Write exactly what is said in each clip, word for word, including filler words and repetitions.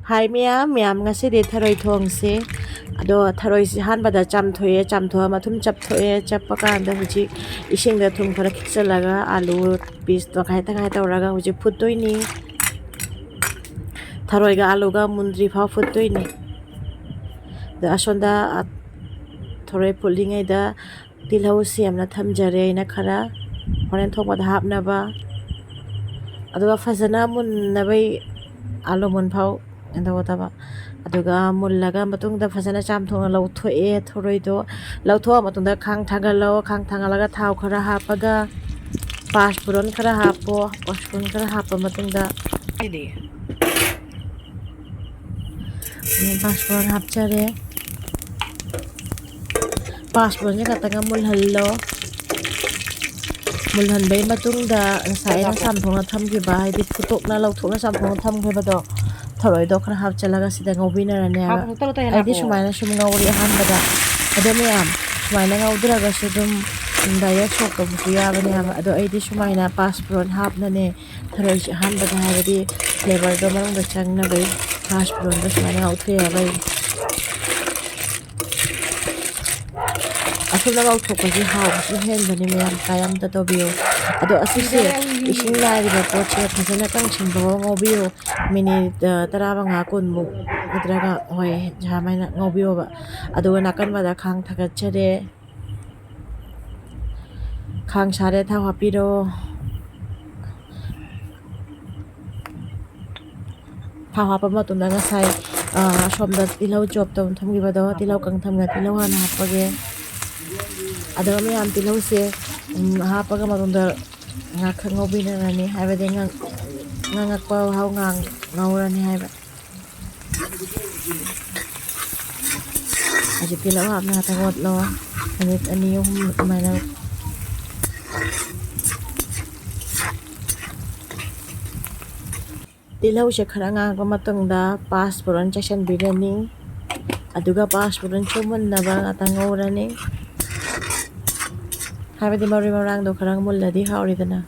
ꯍꯥꯏ ꯃꯌꯥꯝ, ꯃꯌꯥꯝ, ꯉꯁꯤꯗꯤ ꯊꯔꯣꯏ ꯊꯣꯡꯁꯦ꯫ ꯑꯗꯣ ꯊꯔꯣꯏꯁꯦ ꯑꯍꯥꯟꯕꯗ ꯆꯥꯝꯊꯣꯛꯑꯦ, ꯆꯥꯝꯊꯣꯛꯑ ꯃꯇꯨꯝ ꯆꯞꯊꯣꯛꯑꯦ꯫ ꯆꯞꯄ ꯀꯥꯟꯗ ꯍꯧꯖꯤꯛ ꯏꯁꯤꯡꯗ ꯊꯨꯝ ꯈꯔ ꯈꯤꯛꯆꯜꯂꯒ ꯑꯥꯂꯨ ꯄꯤꯁ ꯇꯪꯈꯥꯏ ꯇꯪꯈꯥꯏ ꯇꯧꯔꯒ ꯍꯧꯖꯤꯛ ꯐꯨꯠꯇꯣꯏꯅꯤ꯫ ꯊꯔꯣꯏꯒ ꯑꯥꯂꯨꯒ ꯃꯨꯟꯗ꯭ꯔꯤ ꯐꯥꯎ ꯐꯨꯠꯇꯣꯏꯅꯤ꯫ ꯑꯗꯣ ꯑꯁꯣꯝꯗ, ꯑ, ꯊꯔꯣꯏ ꯐꯨꯠꯂꯤꯉꯩꯗ ꯇꯤꯜꯍꯧ ꯁꯦꯝꯅ ꯊꯝꯖꯔꯦ ꯑꯩꯅ ꯈꯔ, ꯍꯣꯔꯦꯟ ꯊꯣꯡꯕꯗ ꯍꯥꯞꯅꯕ꯫ ꯑꯗꯨꯒ ꯐꯖꯅ ꯃꯨꯟꯅꯕꯩ, ꯑꯥꯂꯨ ꯃꯨꯟ ꯐꯥꯎ ꯀꯩꯅꯣ ꯇꯧꯒꯗꯕ꯫ ꯑꯗꯨꯒ ꯃꯨꯜꯂꯒ ꯃꯇꯨꯡꯗ ꯐꯖꯅ ꯆꯥꯝꯊꯣꯛꯅ ꯂꯧꯊꯣꯛꯑꯦ ꯊꯔꯣꯏꯗꯣ꯫ ꯂꯧꯊꯣꯛꯑ ꯃꯇꯨꯡꯗ ꯈꯥꯡ ꯊꯥꯡꯒꯠꯂꯣ꯫ ꯈꯥꯡ ꯊꯥꯡꯒꯠꯂꯒ ꯊꯥꯎ ꯈꯔ ꯍꯥꯞꯄꯒ, ꯄꯥꯁꯄꯨꯔꯟ ꯈꯔ ꯍꯥꯞꯄꯣ꯫ ꯄꯥꯁꯄꯨꯔꯟ ꯈꯔ ꯍꯥꯞꯄ ꯃꯇꯨꯡꯗ, ꯎꯝ, ꯄꯥꯁꯄꯨꯔꯟ ꯍꯥꯞꯆꯔꯦ꯫ ꯄꯥꯁꯄꯨꯔꯟꯁꯦ ꯈꯛꯇꯪꯒ ꯃꯨꯜꯍꯜꯂꯣ꯫ ꯃꯨꯜꯍꯟꯕꯩ ꯃꯇꯨꯡꯗ ꯉꯁꯥꯏ ꯑꯩꯅ ꯆꯥꯝꯊꯣꯛꯅ ꯊꯝꯈꯤꯕ, ꯍꯥꯏꯗꯤ ꯐꯨꯠꯇꯣꯛꯅ ꯂꯧꯊꯣꯛꯅ ꯆꯥꯝꯊꯣꯛꯅ ꯊꯝꯈꯤꯕꯗꯣ, ꯊꯔꯣꯏꯗꯣ ꯈꯔ ꯍꯥꯞꯆꯤꯜꯂꯒ ꯁꯤꯗ ꯉꯧꯕꯤꯅꯔꯅꯦꯕ꯫ ꯍꯥꯞꯄꯣ, ꯇꯧꯔꯣ, ꯇꯧꯔꯣ, ꯑꯩꯗꯤ ꯍꯥꯞꯄꯣ꯫ ꯁꯨꯃꯥꯏꯅ ꯁꯨꯝ ꯉꯧꯔꯤ ꯑꯍꯥꯟꯕꯗ꯫ ꯑꯗꯣ ꯃꯌꯥꯝ, ꯁꯨꯃꯥꯏꯅ ꯉꯧꯗ꯭ꯔꯒꯁꯨ ꯑꯗꯨꯝ direct ꯁꯣꯛ ꯇꯧꯕꯁꯨ ꯌꯥꯕꯅꯦꯕ꯫ ꯑꯗꯣ ꯑꯩꯗꯤ ꯁꯨꯃꯥꯏꯅ ꯄꯥꯁꯄꯨꯔꯟ ꯍꯥꯞꯅꯅꯦ ꯊꯔꯣꯏꯁꯦ ꯑꯍꯥꯟꯕꯗ, ꯍꯥꯏꯕꯗꯤ flavourꯗꯣ ꯃꯅꯨꯡꯗ ꯆꯪꯅꯕꯒꯤ ꯄꯥꯁꯄꯨꯔꯟꯗꯣ ꯁꯨꯃꯥꯏꯅ ꯉꯧꯊꯣꯛꯑꯦꯕ ꯑꯩ꯫ ꯑꯁꯨꯝꯅ ꯉꯧꯊꯣꯛꯄꯁꯦ ꯍꯥꯎꯕꯁꯨ ꯍꯦꯟꯕꯅꯤ ꯃꯌꯥꯝ, try ꯑꯝꯇ ꯇꯧꯕꯤꯌꯨ꯫ ꯑꯗꯣ ꯑꯁꯤꯁꯦ ꯏꯁꯤꯡ ꯂꯥꯏꯔꯤꯕ ꯄꯣꯠꯁꯦ ꯐꯖꯅ ꯀꯪꯁꯤꯟꯕ ꯐꯥꯎ ꯉꯧꯕꯤꯌꯨ꯫ ꯃꯤꯅꯤꯠ, ꯑ, ꯇꯔꯥꯃꯉꯥ ꯀꯨꯟꯃꯨꯛ ꯅꯠꯇ꯭ꯔꯒ, ꯍꯣꯏ, ꯁꯨꯃꯥꯏꯅ ꯉꯧꯕꯤꯌꯣꯕ꯫ ꯑꯗꯨꯒ ꯅꯥꯀꯟ ꯑꯃꯗ ꯈꯥꯡ ꯊꯥꯒꯠꯆꯔꯦ꯫ ꯈꯥꯡ ꯁꯥꯔꯦ, ꯊꯥꯎ ꯍꯥꯞꯄꯤꯔꯣ꯫ ꯊꯥꯎ ꯍꯥꯞꯄ ꯃꯇꯨꯡꯗ ꯉꯁꯥꯏ, ꯑ, ꯑꯁꯣꯝꯗ ꯇꯤꯜꯍꯧ chop ꯇꯧꯅ ꯊꯝꯈꯤꯕꯗꯣ, ꯇꯤꯜꯍꯧ ꯀꯪ ꯊꯝꯈꯤꯕ ꯇꯤꯜꯍꯧ ꯍꯥꯟꯅ ꯍꯥꯞꯄꯒꯦ꯫ ꯑꯗꯨꯒ ꯃꯌꯥꯝ ꯇꯤꯜꯍꯧꯁꯦ, ꯎꯝ, ꯍꯥꯞꯄꯒ ꯃꯇꯨꯡꯗ ꯉꯥꯈꯛ ꯉꯧꯕꯤꯔꯅꯤ, ꯍꯥꯏꯕꯗꯤ ꯉ-, ꯉꯥꯡꯉꯛꯄ ꯐꯥꯎ ꯉꯥꯡ-, ꯉꯧꯔꯅꯤ ꯍꯥꯏꯕ꯫ ꯍꯧꯖꯤꯛ ꯇꯤꯜꯍꯧ ꯍꯥꯞꯅ ꯉꯥꯛꯇꯪ ꯑꯣꯠꯂꯣ꯫ ꯃꯤꯅꯤꯠ ꯑꯅꯤ ꯑꯍꯨꯝ ꯑꯗꯨꯃꯥꯏꯅ꯫ ꯇꯤꯜꯍꯧꯁꯦ ꯈꯔ ꯉꯥꯡꯕ ꯃꯇꯨꯡꯗ ꯄꯥꯁꯄꯨꯔꯟ ꯆꯥꯏꯁꯤꯟꯕꯤꯔꯅꯤ꯫ ꯑꯗꯨꯒ ꯄꯥꯁꯄꯨꯔꯟꯁꯨ ꯃꯨꯟꯅꯕ ꯉꯥꯛꯇꯪ ꯉꯧꯔꯅꯤ꯫ ꯍꯥꯏꯕꯗꯤ ꯃꯔꯣꯏ ꯃꯔꯥꯡꯗꯣ ꯈꯔ ꯃꯨꯜꯂꯗꯤ ꯍꯥꯎꯔꯤꯗꯅ꯫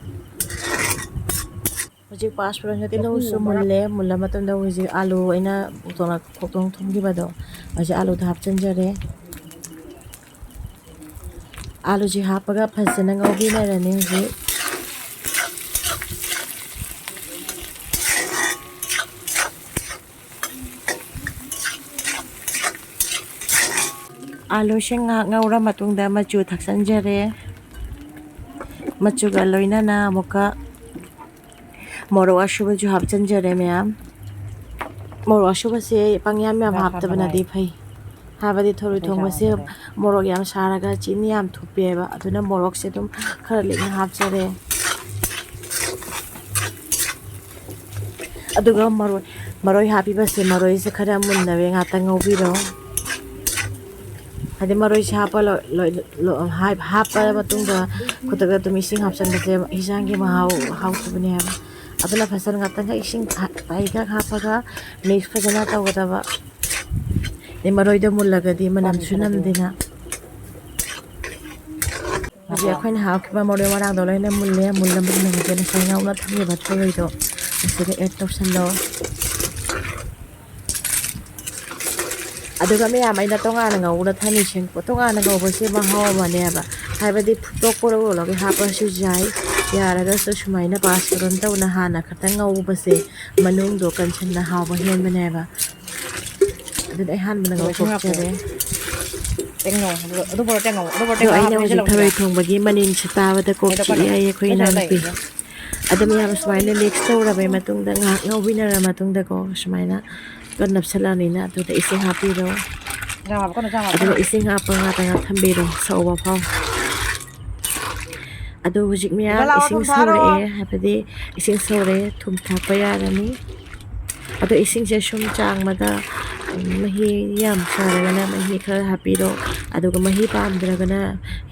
ꯍꯧꯖꯤꯛ ꯄꯥꯁ ꯐꯣꯔꯟꯒ ꯇꯤꯜꯍꯧꯁꯨ ꯃꯨꯜꯂꯦ꯫ ꯃꯨꯜꯂ ꯃꯇꯨꯡꯗ ꯍꯧꯖꯤꯛ ꯑꯥꯂꯨ ꯑꯩꯅ ꯈꯣꯛꯇꯣꯛ-, ꯈꯣꯛꯇꯣꯛ ꯊꯝꯈꯤꯕꯗꯣ, ꯍꯧꯖꯤꯛ ꯑꯥꯂꯨꯗ ꯍꯥꯞꯆꯤꯟꯖꯔꯦ꯫ ꯑꯥꯂꯨꯁꯤ ꯍꯥꯞꯄꯒ ꯐꯖꯅ ꯉꯧꯕꯤꯅꯔꯅꯤ ꯍꯧꯖꯤꯛ꯫ ꯑꯥꯂꯨꯁꯦ ꯉꯥꯏꯍꯥꯛ ꯉꯧꯔ ꯃꯇꯨꯡꯗ ꯃꯆꯨ ꯊꯥꯛꯆꯟꯖꯔꯦ꯫ ꯃꯆꯨꯒ ꯂꯣꯏꯅꯅ ꯑꯃꯨꯛꯀ ꯃꯣꯔꯣꯛ ꯑꯁꯨꯕꯁꯨ ꯍꯥꯞꯆꯤꯟꯖꯔꯦ ꯃꯌꯥꯝ꯫ ꯃꯣꯔꯣꯛ ꯑꯁꯨꯕꯁꯦ ꯄꯪꯌꯥꯝ ꯌꯥꯝ ꯍꯥꯞꯇꯕꯅꯗꯤ ꯐꯩ, ꯍꯥꯏꯕꯗꯤ ꯊꯔꯣꯏ ꯊꯣꯡꯕꯁꯦ ꯃꯣꯔꯣꯛ ꯌꯥꯝ ꯁꯥꯔꯒ ꯆꯤꯅꯤ ꯌꯥꯝ ꯊꯨꯞꯄꯦꯕ, ꯑꯗꯨꯅ ꯃꯣꯔꯣꯛꯁꯦ ꯑꯗꯨꯝ ꯈꯔ ꯂꯤꯛꯅ ꯍꯥꯞꯆꯔꯦ꯫ ꯑꯗꯨꯒ ꯃꯔꯣꯏ, ꯃꯔꯣꯏ ꯍꯥꯞꯄꯤꯕꯁꯦ, ꯃꯔꯣꯏꯁꯦ ꯈꯔ ꯃꯨꯟꯅꯕ ꯉꯥꯛꯇꯪ ꯉꯧꯕꯤꯔꯣ꯫ ꯍꯥꯏꯗꯤ ꯃꯔꯣꯏꯁꯦ ꯍꯥꯞꯄ ꯂꯣꯏ-, ꯂꯣꯏ-, ꯂꯣ-, ꯍꯥꯞ-, ꯍꯥꯞꯄ ꯃꯇꯨꯡꯗ ꯈꯨꯗꯛꯇ ꯑꯗꯨꯝ ꯏꯁꯤꯡ ꯍꯥꯞꯆꯤꯟꯕꯁꯦ ꯏꯟꯁꯥꯡꯒꯤ ꯃꯍꯥꯎ ꯍꯥꯎꯇꯕꯅꯦ ꯍꯥꯏꯕ꯫ ꯑꯗꯨꯅ ꯐꯖꯅ ꯉꯥꯛꯇꯪꯒ ꯏꯁꯤꯡ ꯍꯥ-, ꯄꯥꯏꯈꯛ ꯍꯥꯞꯄꯒ ꯃꯤꯛꯁ ꯐꯖꯅ ꯇꯧꯒꯗꯕ꯫ ꯑꯗꯩ ꯃꯔꯣꯏꯗꯣ ꯃꯨꯜꯂꯒꯗꯤ ꯃꯅꯝꯁꯨ ꯅꯝꯗꯦꯅ꯫ ꯍꯧꯖꯤꯛ ꯑꯩꯈꯣꯏꯅ ꯍꯥꯞꯈꯤꯕ ꯃꯔꯣꯏ ꯃꯔꯥꯡꯗꯣ ꯂꯣꯏꯅ ꯃꯨꯜꯂꯦ꯫ ꯃꯨꯜꯂ ꯃꯇꯨꯡꯗ ꯍꯧꯖꯤꯛ ꯉꯁꯥꯏ ꯉꯧꯅ ꯊꯝꯈꯤꯕ ꯊꯔꯣꯏꯗꯣ ꯑꯁꯤꯗ ꯑꯦꯗ ꯇꯧꯁꯜꯂꯣ꯫ ꯑꯗꯨꯒ ꯃꯌꯥꯝ ꯑꯩꯅ ꯇꯣꯉꯥꯟꯅ ꯉꯧꯅ ꯊꯝꯃꯤꯁꯦ, ꯇꯣꯉꯥꯟꯅ ꯉꯧꯕꯁꯦ ꯃꯍꯥꯎ ꯑꯃꯅꯦꯕ꯫ ꯍꯥꯏꯕꯗꯤ ꯐꯨꯠꯇꯣꯛꯄ ꯂꯣꯜꯂꯒ ꯍꯥꯞꯄꯁꯨ ꯌꯥꯏ, ꯌꯥꯔꯒꯁꯨ ꯁꯨꯃꯥꯏꯅ ꯄꯥꯁ ꯐꯣꯔꯟ ꯇꯧꯅ ꯍꯥꯟꯅ ꯈꯛꯇꯪ ꯉꯧꯕꯁꯦ ꯃꯅꯨꯡꯗꯣ ꯀꯟꯁꯟꯅ ꯍꯥꯎꯕ ꯍꯦꯟꯕꯅꯦꯕ꯫ ꯑꯗꯨꯗꯤ ꯑꯩ ꯍꯥꯟꯕꯗ ꯉꯧꯊꯣꯛꯆꯔꯦ꯫ ꯇꯦꯡꯅꯧ, ꯑꯗꯨ, ꯑꯗꯨ ꯕꯣꯔꯣ ꯇꯦꯡꯅꯧ, ꯑꯗꯨ ꯕꯣꯔꯣ ꯑꯗꯣ ꯇꯦꯡꯅꯧ ꯑꯩꯅ ꯍꯥꯞꯄ ꯍꯧꯖꯤꯛ ꯍꯩꯖꯤꯜꯂꯛꯎꯁꯤꯔꯥ? ꯊꯔꯣꯏ ꯊꯣꯡꯕꯒꯤ ꯃꯅꯤꯟꯁꯤ ꯇꯥꯕꯗ ꯀꯣꯛ ꯀꯩꯗꯧ ꯀꯩꯗꯧ? ꯆꯤꯛꯏ ꯍꯥꯏꯌꯦ ꯑꯩꯈꯣꯏ ꯂꯩꯁꯜꯂꯣ, ꯏꯅꯥꯎꯅꯨꯄꯤ꯫ ꯂꯩꯁꯜꯂꯣ꯫ ꯑꯗꯣ ꯃꯌꯥꯝ ꯁꯨꯃꯥꯏꯅ ꯃꯤꯛꯁ ꯇꯧꯔꯕ ꯃꯇꯨꯡꯗ, ꯉꯥꯏꯍꯥꯛ ꯉꯧꯕꯤꯅꯔ ꯃꯇꯨꯡꯗꯀꯣ, ꯁꯨꯃꯥꯏꯅ ꯀꯟ ꯅꯞꯁꯜꯂꯛꯑꯅꯤꯅ ꯑꯗꯨꯗ ꯏꯁꯤꯡ ꯍꯥꯞꯄꯤꯔꯣ꯫ ꯆꯥꯝꯃ ꯍꯥꯞꯄꯛꯀꯅꯨ, ꯆꯥꯝꯃ ꯑꯗꯨꯒ ꯍꯥꯞꯄꯛꯀꯅꯨ꯫ ꯏꯁꯤꯡ ꯍꯥꯞꯄ ꯉꯥꯛꯇ ꯉꯥꯛ ꯊꯝꯕꯤꯔꯣ, ꯁꯧꯕ ꯐꯥꯎ꯫ ꯑꯗꯣ ꯍꯧꯖꯤꯛ ꯏꯃꯥ ꯃꯌꯥꯝ ꯂꯥꯛꯑꯣ, ꯏꯁꯤꯡ ꯊꯨꯝ ꯊꯥꯔꯣ꯫ ꯁꯧꯔꯛꯑꯦ, ꯍꯥꯏꯕꯗꯤ ꯏꯁꯤꯡ ꯁꯧꯔꯦ, ꯊꯨꯝ ꯊꯥꯛꯄ ꯌꯥꯔꯅꯤ꯫ ꯑꯗꯣ ꯏꯁꯤꯡꯁꯦ ꯁꯨꯝ ꯆꯥꯡ ꯑꯃꯗ, ꯎꯝ, ꯃꯍꯤ ꯌꯥꯝ ꯁꯥꯔꯒꯅ ꯃꯍꯤ ꯈꯔ ꯍꯥꯞꯄꯤꯔꯣ, ꯑꯗꯨꯒ ꯃꯍꯤ ꯄꯥꯝꯗ꯭ꯔꯒꯅ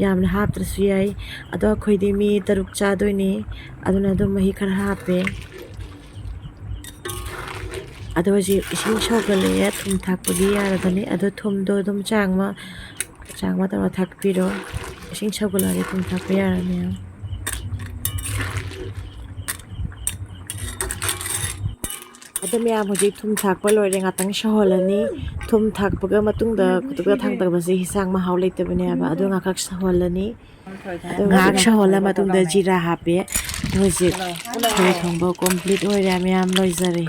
ꯌꯥꯝꯅ ꯍꯥꯞꯇ꯭ꯔꯁꯨ ꯌꯥꯏ꯫ ꯑꯗꯣ ꯑꯩꯈꯣꯏꯗꯤ ꯃꯤ ꯇꯔꯨꯛ ꯆꯥꯗꯣꯏꯅꯤ, ꯑꯗꯨꯅ ꯑꯗꯨꯝ ꯃꯍꯤ ꯈꯔ ꯍꯥꯞꯄꯦ꯫ ꯑꯗꯣ ꯍꯧꯖꯤꯛ ꯏꯁꯤꯡ ꯁꯧꯒꯠꯂꯛꯑꯦ, ꯊꯨꯝ ꯊꯥꯛꯄꯒꯤ ꯌꯥꯔꯕꯅꯤ꯫ ꯑꯗꯣ ꯊꯨꯝꯗꯣ ꯑꯗꯨꯝ ꯆꯥꯡ ꯑꯃ, ꯆꯥꯡ ꯑꯃ ꯇꯧꯔ ꯊꯥꯛꯄꯤꯔꯣ꯫ ꯏꯁꯤꯡ ꯁꯧꯒꯠꯂꯛꯑꯗꯤ ꯊꯨꯝ ꯊꯥꯛꯄ ꯌꯥꯔꯅꯤ꯫ ꯑꯗꯣ ꯃꯌꯥꯝ, ꯍꯧꯖꯤꯛ ꯊꯨꯝ ꯊꯥꯛꯄ ꯂꯣꯏꯔꯦ, ꯉꯥꯛꯇꯪ ꯁꯧꯍꯜꯂꯅꯤ꯫ ꯊꯨꯝ ꯊꯥꯛꯄꯒ ꯃꯇꯨꯡꯗ ꯈꯨꯗꯛꯇ ꯊꯥꯡꯗꯕꯁꯦ ꯍꯤꯟꯁꯥꯡ ꯃꯍꯥꯎ ꯂꯩꯇꯕꯅꯦꯕ꯫ ꯑꯗꯣ ꯉꯥꯏꯍꯥꯛ ꯁꯧꯍꯜꯂꯅꯤ꯫ ꯑꯗꯣ ꯉꯥꯏꯍꯥꯛ ꯁꯧꯍꯜꯂ ꯃꯇꯨꯡꯗ ꯖꯤꯔꯥ ꯍꯥꯞꯄꯦ꯫ ꯑꯗꯣ ꯍꯧꯖꯤꯛ ꯊꯔꯣꯏ ꯊꯣꯡꯕ complete ꯑꯣꯏꯔꯦ, ꯃꯌꯥꯝ ꯂꯣꯏꯖꯔꯦ꯫